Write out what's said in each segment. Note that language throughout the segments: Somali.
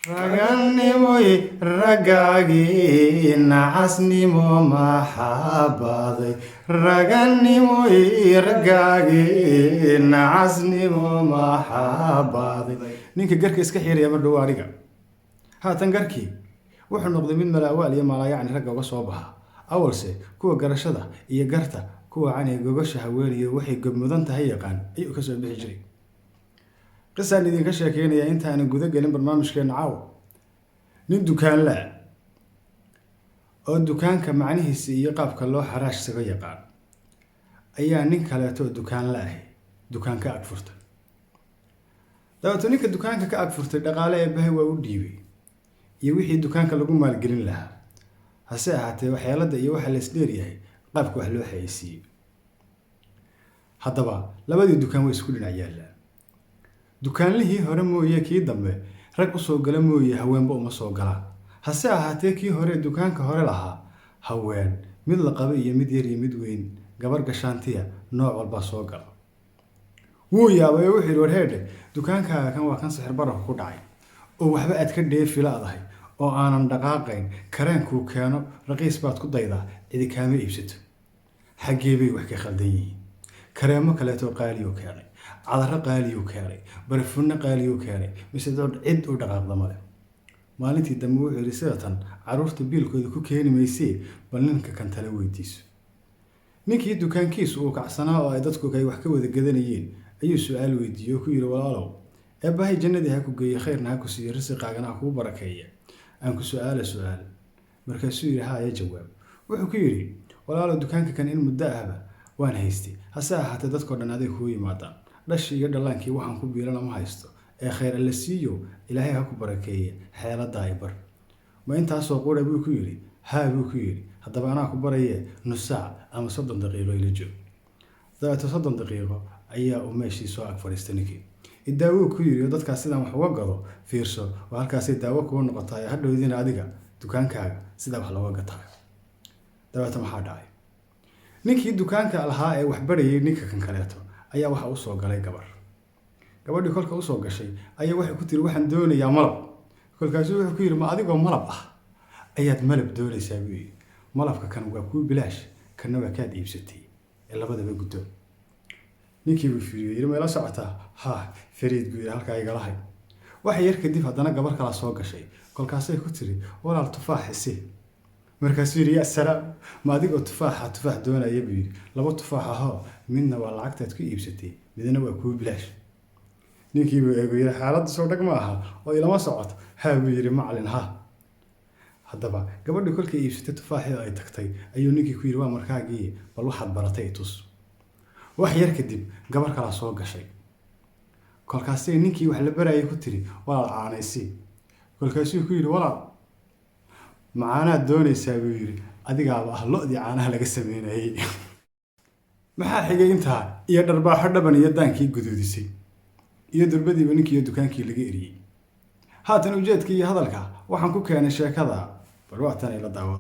Raganimoy raggaagii, nacasnimo maxaa baday? Raganimoy raggaagii, nacasnimo maxaa baday? Ninka garka iska xiiraya mar dhow aniga haatan garkii wuxuu noqday mid malaawaal iyo malaayacni ragga uga soo baxa. Awalse kuwa garashada iyo garta kuwa caniga gogosha haweeniyo waxay gobmudan tahay yaqaan ayuu kasoo bixi jiray. Qisaan idinka sheekeynaya intaanan guda gelin barnaamijkeena caawa. Nin dukaanla oo dukaanka macnihiisa iyo qaabka loo xaraashsago yaqaan ayaa nin kaleeto oo dukaanla ahi dukaan ka ag furtay. Dabeeto ninka dukaanka ka ag furtay dhaqaale eebbahay waa u dhiibay iyo wixii dukaanka lagu maalgelin lahaa. Hase ahaatee, waxyeelada iyo waxa la isdheeryahay qaabka wax loo xayeysiiyey. Haddaba labadii dukaan way isku dhinac yaallaan. Dukaanlihii hore mooye kii dambe rag usoo gala mooye haweenba uma soo galaan. Hase ahaatee, kii hore dukaanka hore lahaa haween mid la qaba iyo mid yar iyo mid weyn, gabar gashaantiya, nooc walbaa soo gala. Wuu yaabay oo wuxuu yidhi: "Warheedhe, dukaankaaga kan waa kan sixir bararku ku dhacay oo waxba aad ka dheefi la'dahay oo aanan dhaqaaqayn. Kareenkuu keeno raqiis baad ku daydaa, cidi kaama iibsato. Xaggee bay wax ka khaldan yihiin?" Kareemo kaleetoo qaaliyuu keenay, cadaro qaaliyuu keenay, barafunno qaaliyuu keenay, mise cid u dhaqaaqda male. Maalintii dambe wuxuu yidhi: "Sida tan carruurta biilkooda ku keeni maysee, bal ninka kan tale weydiiso." Ninkii dukaankiisu uu kacsanaa oo ay dadku ay wax ka wada gadanayeen ayuu su-aal weydiiyey oo ku yidhi: "Walaalow, eebbahay jannadii ha ku geeye, khayrna ha ku siiyo, risiqaagana ha kuu barakeeya, aan ku su-aala su-aal." Markaasuu yidhi: "Haaya, jawaab." Wuxuu ku yidhi: "Walaalow, dukaanka kan in muddo ahba waan haystay. Hase ahaatee, dadkoo dhan aday kuu yimaadaan. Dhashii iyo dhallaankii waxaan ku biilana ma haysto ee khayr alle siiyo, Ilaahay ha ku barakeeye, xeeladaa i bar." "Ma intaasoo qura?" buu ku yidhi. "Haa," buu ku yidhi. "Haddaba anaa ku barayee, nus saac ama 30 daqiiqo ila joog." Dabeeto 30 daqiiqo ayaa uu meeshii soo ag fadhiistay ninkii. "Idaawuu," ku yidhi, "oo dadkaas sidaan wax uga gado fiirso, oo halkaasay daawo kugu noqotaay. Hadhowdiina adiga dukaankaaga sidaa wax looga gataa." Dabeeto maxaa dhacay? Ninkii dukaanka lahaa ee wax barayay ninka kan kaleeto ayaa waxa usoo galay gabar. Gabadhii kolka usoo gashay ayaa waxay ku tiri: "Waxaan doonayaa malab." Kolkaasuu wuxuu ku yidhi: "Ma adigoo malab ah ayaad malab doonaysaa?" buu yidhi. "Malabka kan waa kuu bilaash, kanna waa kaad iibsatay ee labadaba guddo." Ninkii buu fiiriyey, yidhi: "Ma ila socotaa?" "Ha, fariid," buu yidhi, "halkaa igalahay." Waxa yar kadib haddana gabar kala soo gashay. Kolkaasay ku tiri: "Walaal, tufaax isi." Markaasuu yidhi: "Ya salaam, ma adigoo tufaaxa tufaax doonaya?" buu yidhi. "Laba tufaax ahoo, midna waa lacagtaad ku iibsatay, midna waa kuu bilaash." Ninkii buu eego, yidhi: "Xaaladda soo dhag ma aha oo ilama socoto?" "Ha," buu yidhi macalin, "ha." Haddaba gabadhii kolkay iibsatay tufaaxii ay tagtay ayuu ninkii ku yidhi: "Waa markaagii, bal waxaad baratay tus." Wax yar kadib gabar kalaa soo gashay. Kolkaasay ninkii wax la barayay ku tiri: "Walaal, caanaysi." Kolkaasuu ku yidhi: "Walaal, macaanaad doonaysaa?" buu yidhi. "Adigaaba ah lo-dii caanaha laga sameynayay." Maxaa xigay intaa iyo dharbaaxo dhaban iyo daankii guduudisay iyo durbadiiba ninkii iyo dukaankii laga eriyey. Haatan ujeedka iyo hadalka waxaan ku keenay sheekada, bal waatan ila daawad.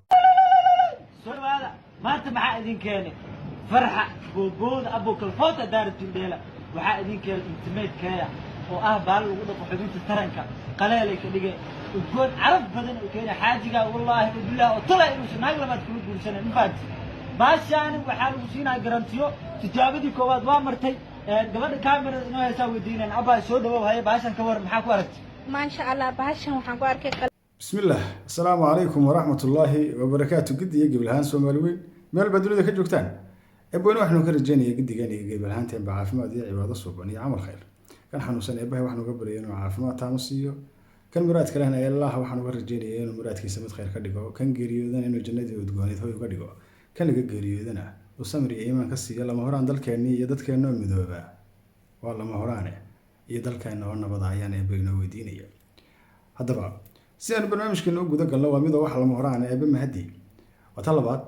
Soo dhawaada. Maanta maxaa idin keenay? Farxa boobooda abukalfoota daaratundheela. Waxaa idin keenay Intimate Care oo ah baal lagu dhaqo xubinta taranka, qaleelay ka dhigay, udgoon caraf badan oo keenay. Xaajigaa, wallaahi wabilah oo tala inuusan naag labaad kula guursanan. Infact, baashaani waxaa lagu siinaya garantiyo. Tijaabadii koowaad waa martay. Gabadha kamerada inoo heesaa weydiinaan. Abaa, soo dhawow. Haye, baashan ka war, maxaa ku aragtay? Maasha Allah, bahashan waxaan ku arkay Bismillaah. Asalaamu calaykum waraxmat ullaahi wabarakaatu. Giddi iyo gebilahaan Soomaali weyn meel baad dunida ka joogtaan, eebweyne waxaanu ka rajeynaya giddigan iyo gebilahaanteenba caafimaad iyo cibaado suuban iyo camal khayr. Kan xanuunsan eebbahay waxaanu ga baryay inuu caafimaad taamo siiyo. Kan muraadka lehna Allah waxaan uga rajeynaya inuu muraadkiisa mid khayr ka dhigo. Kan geeriyoodana inuu jannadii udgooneyd hoy uga dhigo. Kan laga geeriyoodana uu samir iyo iimaan ka siiyo. Lama horaan dalkeennii iyo dadkeennoo midoobaa waa lama horaane, iyo dalkeenna oo nabada ayaan eebbe inoo weydiinaya. Haddaba si aanu barnaamijkeena u guda galno, waa midoo waxa lama horaan eebbe mahadi. Waa ta labaad,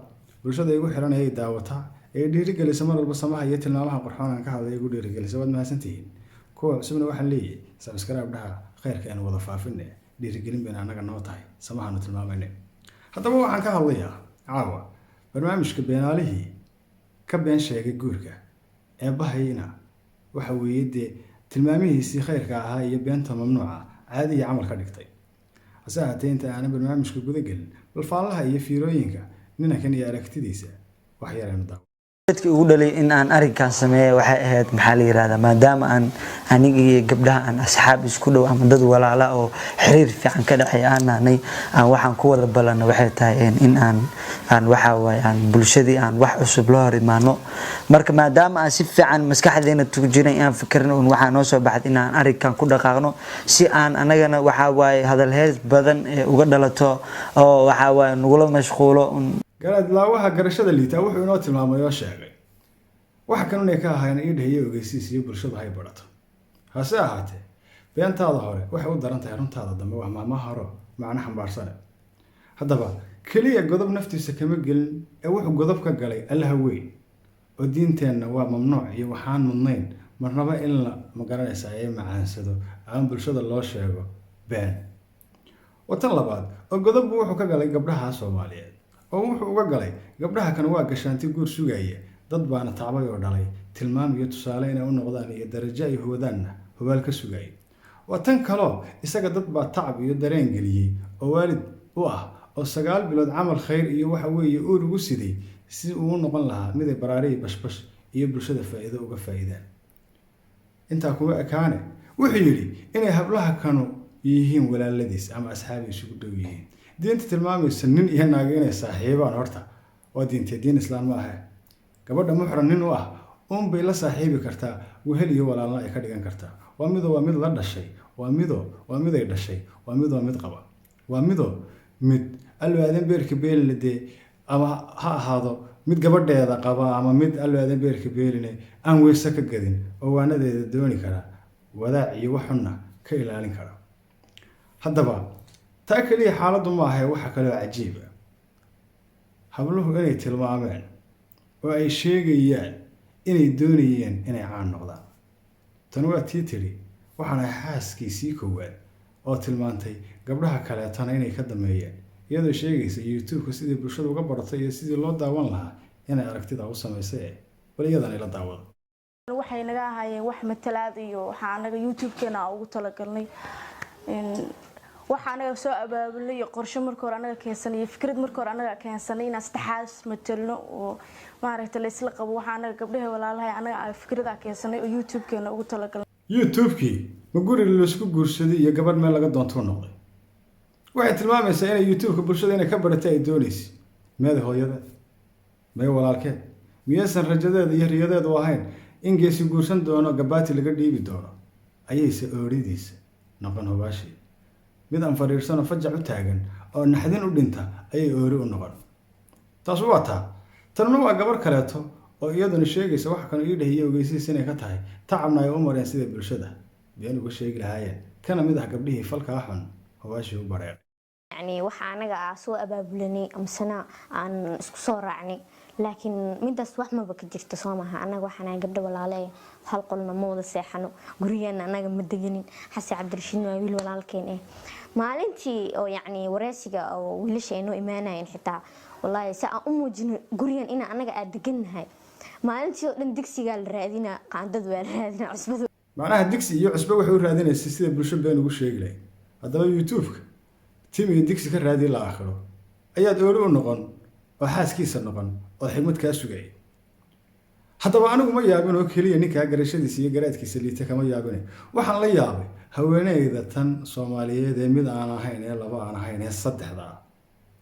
bulshada igu xiran ee daawata ee dhiirigelisa mar walba samaha iyo tilmaamaha qurxoon aan ka hadlay igu dhiirigelisa, waad mahadsantihiin. Kuwa cusubna waxaan leeyahay: subscribe dhaha, khayrka aynu wada faafine, dhiirigelin bayna annaga noo tahay samahaanu tilmaamayne. Haddaba waxaan ka hadlayaa caawa barnaamijka beenaalihii ka been sheegay guurka eebbahayna. Waxa weeye dee tilmaamihiisii khayrka ahaa iyo beenta mamnuuca caadi iyo camal ka dhigtay. Hase ahaatee, inta aanan barnaamijka guda gelin, bal faallaha iyo fiirooyinka ninankan iyo aragtidiisa wax yaraynu daawo. Dadkii ugu dhalay in aan arrinkan sameeya waxay ahayd, maxaa la yirahdaa, maadaama aan aniga iyo gabdhaha aan asxaab isku dhow ama dad walaala oo xiriir fiican ka dhexeeya aan nahnay, aan waxaan ku wada ballanno waxay tahay in aan waxa waaye aan bulshadii aan wax cusub la hor imaano. Marka maadaama aan si fiican maskaxdeena tuujinay, aan fikirno un, waxaa noo soo baxday in aan arrinkan ku dhaqaaqno si aan anagana waxa waaye hadal hees badan ee uga dhalato oo waxa waaye nagula mashquulo un. Garaadlaawaha garashada liitaa wuxuu inoo tilmaamay oo sheegay waxa kan inay ka ahayn ii dhahiyo ogeysiis iyo bulshadu hay barato. Hase ahaatee, beentaada hore waxay u daran tahay runtaada dambe. Wax maahmaah horo macno xambaarsane. Haddaba keliya godob naftiisa kama gelin ee wuxuu godob ka galay Allaha weyn, oo diinteenna waa mamnuuc iyo waxaan mudnayn marnaba in la magaranaysa ay macaansado ama bulshada loo sheego been. Waa tan labaad oo godobbu wuxuu ka galay gabdhaha Soomaaliyeed, oo wuxuu uga galay gabdhaha kan waa gashaanti guur sugaya, dad baana tacbay oo dhalay, tilmaam iyo tusaale inay u noqdaan iyo darajo ay huwadaanna hubaal ka sugaya. Waa tan kaloo isaga dad baa tacab iyo dareen geliyey oo waalid u ah, oo 9 bilood camal khayr iyo waxa weeye uur ugu siday si uu u noqon lahaa mid ay baraare iyo bashbash iyo bulshada faa'iido uga faa'iidaan. Intaa kuma ekaane, wuxuu yidhi inay hablaha kanu yihiin walaaladiis ama asxaabi isugu dhow yihiin. Diinta tilmaamaysa nin iyo naaga inay saaxiibaan horta waa diintee? Diin Islaam ma ahe. Gabadha muxram nin u ah uunbay la saaxiibi kartaa, wehel iyo walaalna ay ka dhigan kartaa. Waa midoo waa mid la dhashay, waa midoo waa miday dhashay, waa midoo mid qaba, waa midoo mid Allo aadan beerka beeline dee, ama ha ahaado mid gabadheeda qaba ama mid Allo aadan beerka beeline aan weyse ka gadin oo waanadeeda dooni kara, wadaac iyo waxxunna ka ilaalin kara. Haddaba taa keliya xaaladdu ma ahae, waxa kaloo cajiib ah habluhu inay tilmaameen oo ay sheegayaan inay doonayeen inay caan noqdaan. Tan waa tii tidhi waxaan ahay xaaskiisii koowaad, oo tilmaantay gabdhaha kaleetana inay ka dameeyeen, iyadoo sheegaysa YouTube-ka sidii bulshada uga baratay iyo sidii loo daawan lahaa inay aragtida u samaysay. Bal iyadana ila daawada. Waxay naga ahaayeen wax matalaad iyo waxaa anaga YouTube-keena ugu talagalnay. Waxa anaga soo abaabulnay iyo qorshe marka hore anaga keensanay iyo fikrad marka hore anaga keensanay inaan saddexaas matalno oo maaragtay la isla qabo. Waxa anaga gabdhaha walaalahay anaga fikrada keensanay oo YouTube-keena ugu talagalnay. YouTube-kii ma guri laisku guursaday iyo gabadh meel laga doontuu noqday? Waxay tilmaamaysaa inay YouTube-ka bulshada inay ka baratay ay doonaysay. Meeda hooyada, may walaalkeed, miyaysan rajadeeda iyo riyadeedu ahayn in geesi guursan doono, gabaati laga dhiibi doono? Ayayse ooridiisa noqon hubaashii mid aan fadhiirsano fajac u taagan oo naxdin u dhinta ayay oori u noqon. Taas waa taa. Tanna waa gabar kaleeto oo iyaduna sheegaysa waxa kanu ii dhahiyo ogeysiis inay ka tahay, tacabna ay u mareen sida bulshada been uga sheegi lahaayeen, kana mid ah gabdhihii falkaa xun hubaashii u bareeray. Yani waxa anaga aa soo abaabulanay amasena aan isku soo raacnay, laakiin midaas wax maba ka jirto. Soo maha anaga waxaan ahay gabdho walaale, hal qolna ma wada seexano, gurigeena anaga ma deganin. Xasan Cabdirashiidna waa wiil walaalkeen eh. Maalintii oo yacni wareysiga oo wiilasha ay noo imaanayeen, xitaa wallaahi si aan u muujino gurigan inaan anaga aad degannahay, maalintii oo dhan digsigaa la raadinaa, qaandad waa la raadinaa, cusbada. Macnaha digsi iyo cusbo waxay u raadinaysay sida bulsho been ugu sheegi lahayd. Haddaba YouTube-ka tim iyo digsi ka raadi la aakhiro ayaad oori u noqon oo xaaskiisa noqon oo xigmad kaa sugaya. Haddaba anigu ma yaabin oo keliya ninkaa garashadiisa iyo garaadkiisa liita kama yaabine, waxaan la yaabay haweeneyda tan Soomaaliyeed ee mid aan ahayn ee laba aan ahayn ee saddexda ah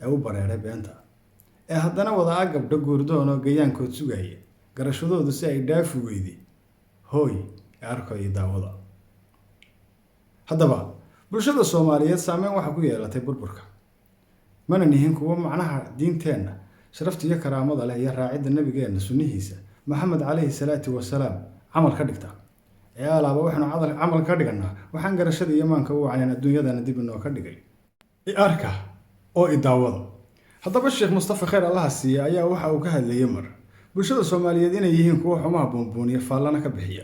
ee u bareeray beenta, ee haddana wada a gabdho guurdoon oo gayaankood sugaya, garashadoodu si ay dhaafi weyday. Hooy ee arko iyo daawada. Haddaba bulshada Soomaaliyeed saameyn waxaa ku yeelatay burburka. Mana nihin kuwo macnaha diinteenna sharafta iyo karaamada leh iyo raacidda nabigeenna sunnihiisa Maxamed calayhi salaatu wasalaam camal ka dhigta ee alaaba. Waxaanu camal ka dhiganaa waxaan garashada iyo maanka u wacnayn, adduunyadana dib inoo ka dhigay. I arka oo i daawada. Haddaba Sheekh Mustafa, khayr Allaha siiya, ayaa waxa uu ka hadlayay mar bulshada Soomaaliyeed inay yihiin kuwo xumaha buunbuuniya, faallana ka bixiya,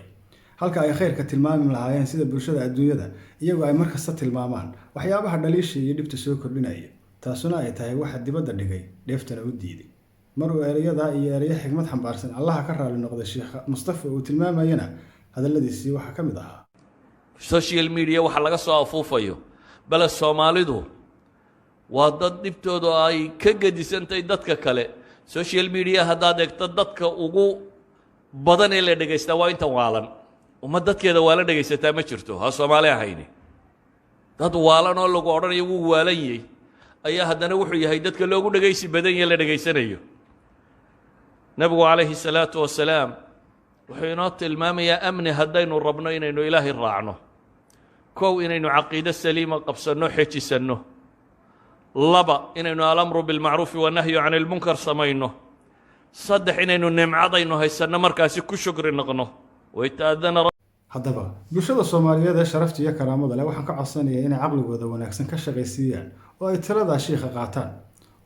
halka ay khayrka tilmaami lahaayeen, sida bulshada adduunyada iyagoo ay markasta tilmaamaan waxyaabaha dhaliisha iyo dhibta soo kordhinaya, taasuna ay tahay waxa dibadda dhigay dheeftana u diiday. Mar uu erayadaa iyo erayo xigmad xambaarsan, Allaha ka raali noqday Sheekh Mustafa, uu tilmaamayana, hadalladiisii waxaa ka mid ahaa: Social media waxa laga soo afuufayo, bale Soomaalidu Waa dad dhibtoodu ay ka gedisantahay dadka kale. Social media haddaad eegto, dadka ugu badan ee la dhegaystaa waa intan waalan. Ummad dadkeeda waalan dhegaysataa ma jirto, ha Soomaali ahayni. Dad waalan oo lagu odhanayo wuu waalan yahay ayaa haddana wuxuu yahay dadka loogu dhegaysi badan yahe la dhegaysanayo. Nebigu calayhi salaatu wasalaam wuxuu inoo tilmaamayaa amni haddaynu rabno inaynu Ilaahay raacno: kow, inaynu caqiido saliima qabsanno, xejisanno; laba, inaynu الأمر بالمعروف والنهي عن المنكر samayno; saddex, inaynu nimcadaynu haysanno markaasi ku shukri noqno. Waytaadana. Haddaba bulshada Soomaaliyeed ee sharafta iyo karaamada leh, waxaan ka codsanayaa inay caqligooda wanaagsan ka shaqaysiiyaan oo ay tiradaa shiikha qaataan,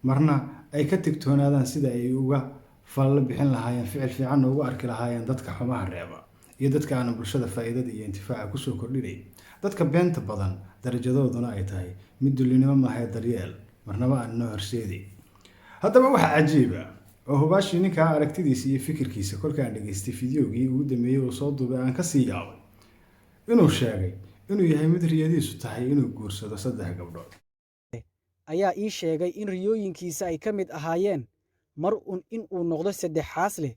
marna ay ka tigtoonaadaan sida ay uga fallo bixin lahaayeen, ficil fiicanna ugu arki lahaayeen dadka xumaha reeba iyo dadka aanan bulshada faa'iidada iyo intifaaca kusoo kordhinay, dadka beenta badan darajadooduna ay tahay mid dullinimo maahae daryeel marnaba aan noo horseeday. Haddaba waxaa cajiiba oo hubaashii ninkaa aragtidiisa iyo fikirkiisa kolkaan dhegaystay fideogii ugu dambeeyey uu soo duubay aan kasii yaabay inuu sheegay inuu yahay mid riyadiisu tahay inuu guursado saddex gabdhood. Ayaa ii sheegay in riyooyinkiisa ay ka mid ahaayeen mar un in uu noqdo saddex xaas leh,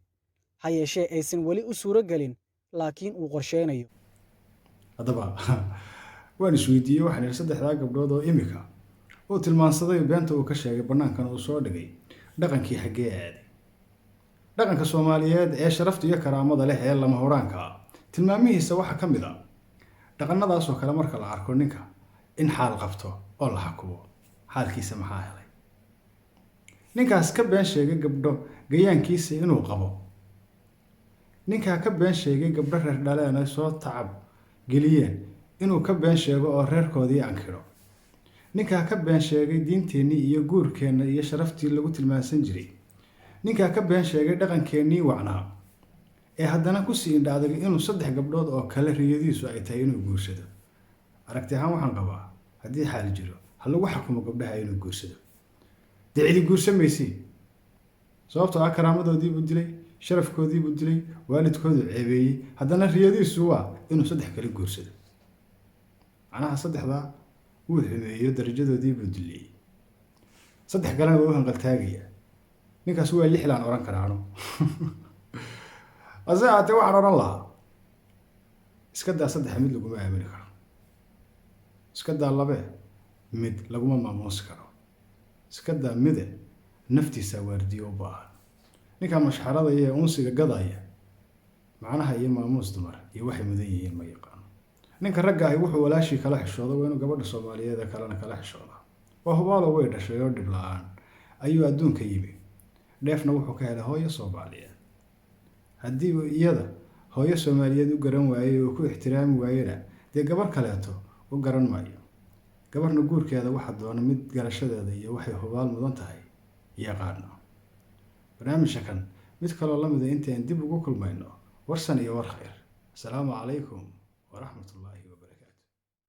ha yeeshee aysan weli u suuro gelin, laakiin uu qorsheynayo. Haddaba waan isweydiiyey, waxaan idhi, saddexdaa gabdhood oo imika uu tilmaansaday, beenta uu ka sheegay, bannaankan uu soo dhigay, dhaqankii xaggee aaday? Dhaqanka Soomaaliyeed ee sharafta iyo karaamada leh ee lama huraanka ah tilmaamihiisa waxaa ka mid a dhaqannadaasoo kale marka la arko ninka in xaal qabto oo la xakumo xaalkiisa. Maxaa helay ninkaas ka been sheegay gabdho gayaankiisa inuu qabo? Ninkaa ka been sheegay gabdho reer dhaleen ay soo tacab geliyeen inuu ka been sheego oo reerkoodii ankiro? Ninkaa ka been sheegay diinteennii iyo guurkeenna iyo sharaftii lagu tilmaansan jiray? Ninkaa ka been sheegay dhaqankeennii wacnaa ee haddana kusii indha adag inuu saddex gabdhood oo kale riyadiisu ay tahay inuu guursado? Aragti ahaan waxaan qabaa, haddii xaal jiro, ha lagu xakumo gabdhaha inuu guursado. Dee cidi guursamaysi, sababtoo ah karaamadoodiibuu dilay, sharafkoodiibuu dilay, waalidkoodu ceebeeyey, haddana riyadiisu waa inuu saddex kale guursado. Macnaha saddexdaa wuu xumeeyo, darajadoodiibuu dileeyey, saddex kalena waa u hanqaltaagaya. Ninkaas waa lixlaan odhan karaano. Hase ahaatee waxaan odhan lahaa, iska daa saddexa, mid laguma aamini karo. Iska daa labe, mid laguma maamuusi karo. Iska daa mide, naftiisa waardiyo u baahan. Ninkaa mashxarada iyo unsiga gadaya macnaha iyo maamuus dumar iyo waxay mudan yihiin ma yaqaano. Ninka ragga ahi wuxuu walaashii kala xishooda waa inuu gabadha Soomaaliyeed ee kalena kala xishooda. Waa hubaalo, way dhashay oo dhib la-aan ayuu adduunka yimi, dheefna wuxuu ka helay hooyo Soomaaliyeed. Haddii uu iyada hooyo Soomaaliyeed u garan waayey oo ku ixtiraami waayena, dee gabar kaleeto u garan maayo. Gabarna guurkeeda waxa doona mid garashadeeda iyo waxay hubaal mudan tahay yaqaano. Barnaamijka kan mid kaloo lamida intayn dib ugu kulmayno, warsan iyo war khayr. Asalaamu calaykum waraxmatullaahi.